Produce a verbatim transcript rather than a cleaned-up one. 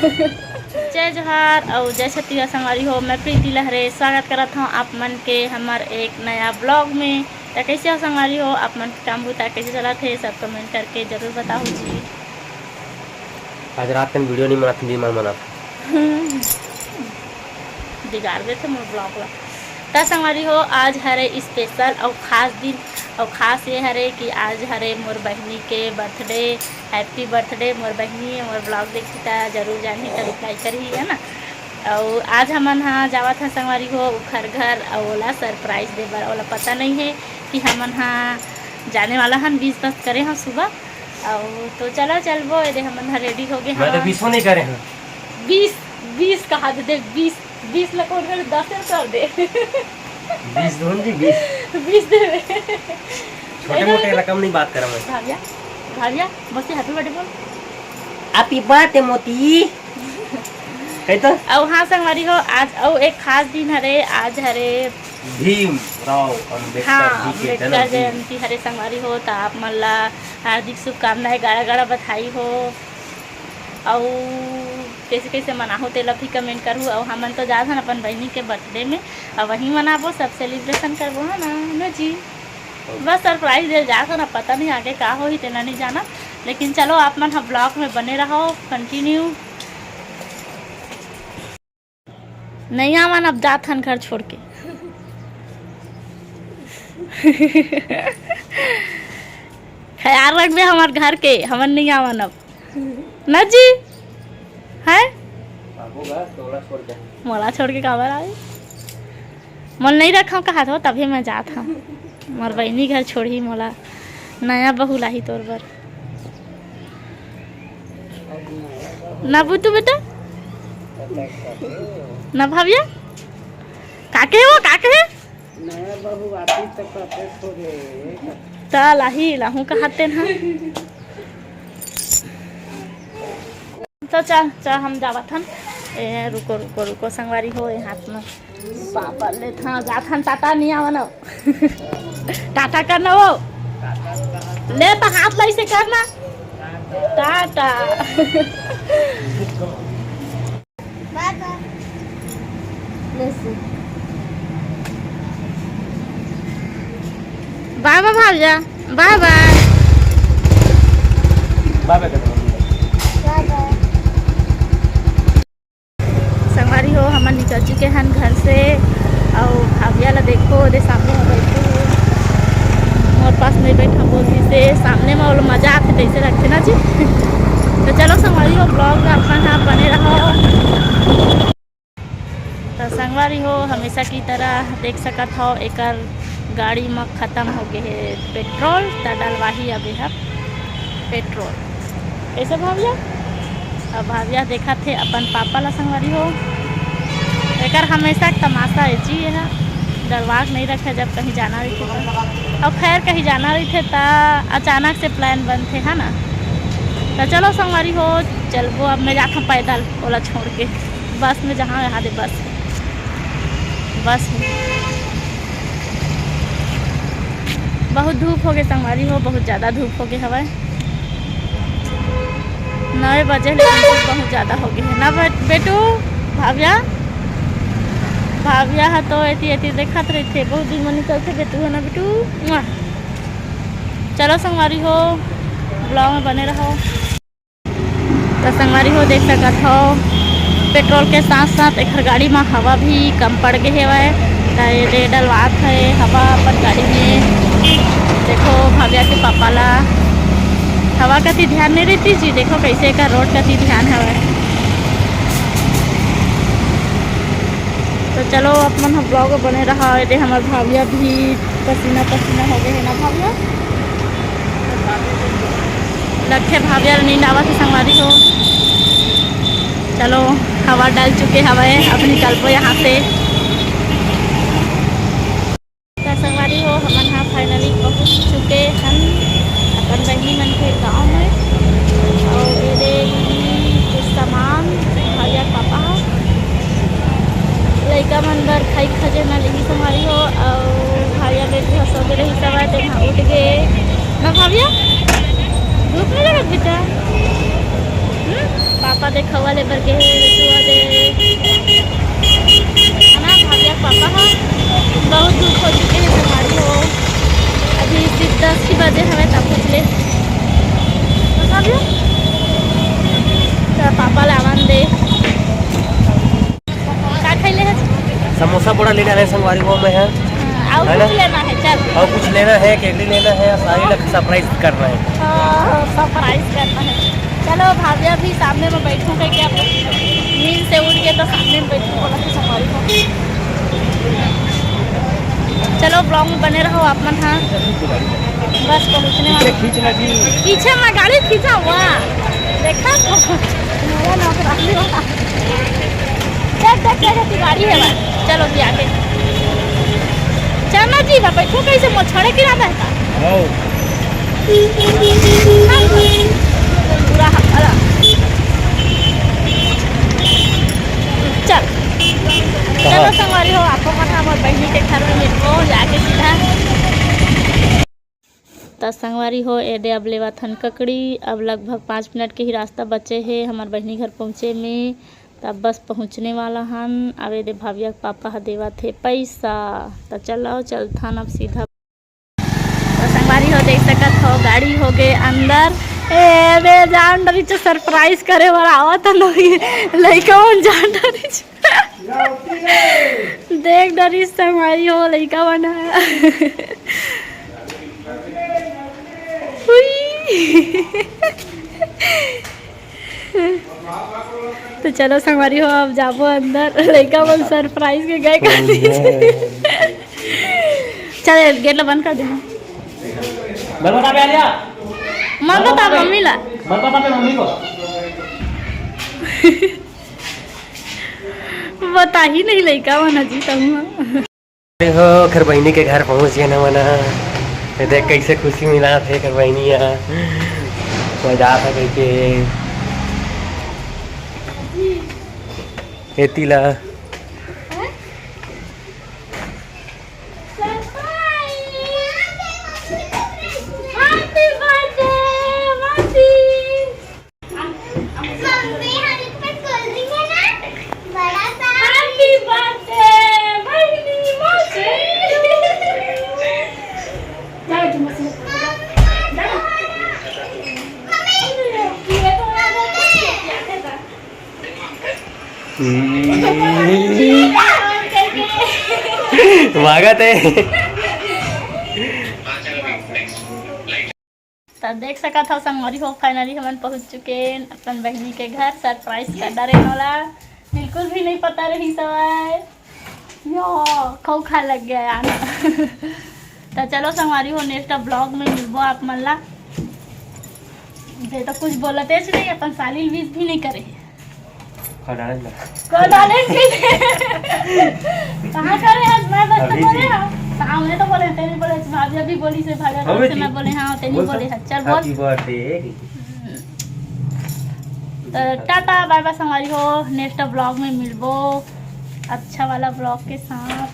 जय जोहार अउ जय छत्तीसगढ़ संगवारी हो, मैं प्रीति लहरे स्वागत करत हौं आप मन के हमर एक नया vlog में। त कइसे हो संगवारी हो, आप मन के काम बुता कइसे चलत हे, सब comment करके जरूर बताहू जी। आज रात के video नहीं बनात, दिन में बनात। बिगाड़ देथे मोर vlog ला। त संगवारी हो, आज हरे special अउ खास दिन, अउ खास ये हरे कि आज हरे मोर बहिनी के birthday। Happy birthday मोर बहिनी, मोर vlog देखी त जरूर जानही त reply करही, है ना। अउ आज हमन हा जावत हन संगवारी हो उखर घर, अउ ओला surprise दे बर। ओला पता नहीं है कि हमन हा जाने वाला हन, wish बस करे हन सुबह। अउ तो चलो चलबो, एदे हमन हा ready हो गए मैं तो हन। Wish नहीं करे हन। Wish, wish कहा दे, दे wish, wish ला कौन करे, दस कर दे। Wish दून जी, wish। Wish देवे। छोटे मोटे रकम नहीं बात करा मैं। भाविया, भाविया, मस्त happy birthday बोल। Happy birthday मोती। कही तो? अउ हाँ संगवारी हो, आज अउ एक खास दिन हरे, आज हरे भीमराव अंबेडकर हाँ, जी के अंबेडकर जन्मदिन। जयंती हरे संगवारी हो, त आप मन ला हार्दिक शुभकामनाएं, गाड़ा गाड़ा बधाई हो। अउ कइसे कइसे मनाहू तेला भी comment करहू। अउ हमन तो जात हन अपन बहिनी के birthday में, अउ वहीं मनाबो, सब celebration करबो, है ना, ना जी। बस surprise दे जात हन, पता नहीं आगे का होही तेला नहीं जाना, लेकिन चलो आप मन ह vlog में बने रहो continue। नहीं आवन, अब जात हन घर छोड़ के। ख्याल रखबे हमर घर के, हमन नहीं आवन अब। ना जी? है? आबो गा, तोला छोड़ के। मोला छोड़ के काबर आवे? मोला नहीं रखव कहा थो, तभी मैं जात हूँ। मोर बहिनी घर छोड़ही मोला। नया बहू लाही तोर बर। ना बुतू बेटा? ना भाविया? का कहे वो, का कहे? नया बहू आती त कहते थोड़े। त लाही, लाहू कहाते ना। तो चल, चल, हम जावत हन। ए, रुको, रुको, रुको, संगवारी हो, ए हाथ में पापा ले था, जात हन, टाटा नहीं आवन अब। टाटा करना वो। ले तो हाथ लाई से करना। टाटा। बाय बाय। बाय बाय भाविया। बाय बाय। बाय बाय कर दो। बाय बाय। संगवारी हो, हमन निकल चुके हन घर से। अउ भाविया ला देखो, ओदे सामने में बैठे हे। मोर पास नहीं बैठा बोलती से, सामने में वो लोग मजा आते, तैसे रखते ना जी। तो चलो संगवारी हो, vlog में अपन हाँ बने रहो। तो संगवारी हो, हमेशा की तरह देख सकत हो, एकर गाड़ी में खत्म हो गए हे पेट्रोल, त डलवाही अब एहा पेट्रोल। कैसे भाविया? अब भाविया देखत हे अपन पापा ला संगवारी हो। एकर हमेशा के तमाशा है जी, एहा डलवा के नहीं रखे जब कहीं जाना रहिथे त। अब खैर कहीं जाना रहिथे त अचानक से plan बनथे, है ना? तो चलो संगवारी हो, चलबो अब, मैं जाथों पैदल ओला छोड़ के। बस में जहाँ यहाँ दे बस, बस में। बहुत धूप हो गए संगवारी हो, बहुत ज़्यादा धूप हो गए हवय। नौ बजे लेकिन धूप बहुत ज़्यादा हो गए है ना बे-, बेटू, भाविया, भाविया है तो एती एती देखत रहिथे, बहुत दिन में निकलथे बेटू, है ना बेटू? मुआ। चलो संगवारी हो, vlog में बने रहो। तो संगवारी हो, देख सकत हो, पेट्रोल के साथ साथ एकर गाड़ी में हवा भी कम पड़ गए हवय। त ये दे डलवात है हवा अपन गाड़ी में। देखो भाविया के पापा ला हवा कति ध्यान नहीं रहती जी। देखो कैसे एकर रोड कति ध्यान हवय। तो चलो आप मन ह vlog बने रहा। ये दे हमर भाविया भी पसीना पसीना हो गए है ना भाविया। लखे भाविया नींद आवत है संगवारी हो। चलो हवा डाल चुके हवे, अब निकलबो यहाँ से। तो संगवारी हो, हमन हा finally पहुँच चुके हन अपन बहिनी मन के गाँव में। और ये दे कुछ सामान भाविया पापा हा लइका मन बर खाई खजेना लेही संगवारी हो, अउ भाविया बेटी ह सो गे रही सवा, तेन ह उठ गे। ना भाविया, धूप नहीं लगत बेटा? हम्म? पापा दे खवा ले बर के हे, सुबह दे। है ना, भाविया के पापा ह बहुत धूप हो चुके हे, संगवारी हो। अभी सिर्फ दस ही बजे हवे, तब पहुँच ले। तो पापा ला आवन दे। का खइले हे? समोसा बड़ा लेने आए संगवारी हो मैं है। हाँ, और है ना? कुछ लेना है, चल। और कुछ लेना है, केकड़ी लेना है, सारी ला सरप्राइज करना है। हाँ, सरप्राइज करना है। चलो, भाविया भी सामने में बैठू कहिके, अब नींद से उठ के तो सामने में बैठू बोला था संगवारी हो। चलो, ब्लॉग में बने रहो आप मन। हाँ, बस पहुँचने वाले। पीछे खींच ना जी। पीछे में गाड़ी खींचा हुआ, देखा तो मेरा नौकरानी वाला। चल, चल, चल, तू गाड़ी है भाई। चलो जी, आगे। चल ना जी, बा, बैठो कैसे, मोछड़े की ना बहता। हो। पूरा हमारा। चल। कहाँ? चलो संगवारी हो, आपको मन हमर बहिनी के घर में मिलबो जाके सीधा। त संगवारी हो, एदे अब लेवत हन ककड़ी। अब लगभग पाँच मिनट के ही रास्ता बचे हे हमर बहिनी घर पहुँचे में। त अब बस पहुँचने वाला हन। अब एदे भाविया के पापा ह देवत हे पैसा। त चलो, चलथन अब सीधा। त संगवारी हो, देख सकत हो, गाड़ी हो गे अंदर। एदे जान डरी, सरप्राइज करे बर आवत हन लइका मन, जान डरी। देख डरिस संगवारी हो, लइका मन ह। हुई। तो चलो संगवारी हो, अब जाबो अंदर, लइका मन सरप्राइज के गए कर दीजिए। चल, गेट ला बंद कर देना। मैं बता पे आ जा। मैं बता मम्मी ला। मैं बता पे मम्मी को। बता ही नहीं लइका मन जी तुम। हो, ओखर बहिनी के घर पहुंच गए ना मना। ये देख कैसे खुशी मिला थे ओखर बहिनी यहाँ। मजा आता कहिके। एती ला। Surprise! Happy birthday, mummy! Mummy, हम इसमें कोल्ड ड्रिंक है ना, बड़ा सा। Happy birthday, mummy, mummy. जाओ, तुम बस। मम्मी, ये तो हमारा birthday है। भागत है। त देख सकत हव संगवारी हो, finally हमन पहुंच चुके हैं अपन बहिनी के घर। सरप्राइज कर डरे वाला बिल्कुल भी नहीं पता रही सवाय। यो, खौ खा लग गया यार। त चलो संगवारी हो, नेक्स्ट ब्लॉग में मिलबो आप मन ला। ये तो कुछ बोलते च नहीं, अपन साली विश भी नहीं करे। खा डाले ला। खा डाले च नहीं। कहाँ करे आज? मैं बस तो अभी बोले जी। हाँ। सामने तो बोले, तेरी बोले, भाभी अभी बोली से, भाभी अभी से जी। मैं बोले हाँ, तेरी बोल बोले तो। हाँ, चल बोल। Happy birthday। तो टाटा, बाय बाय संगवारी हो, नेक्स्ट ब्लॉग में मिलबो अच्छा वाला ब्लॉग के साथ।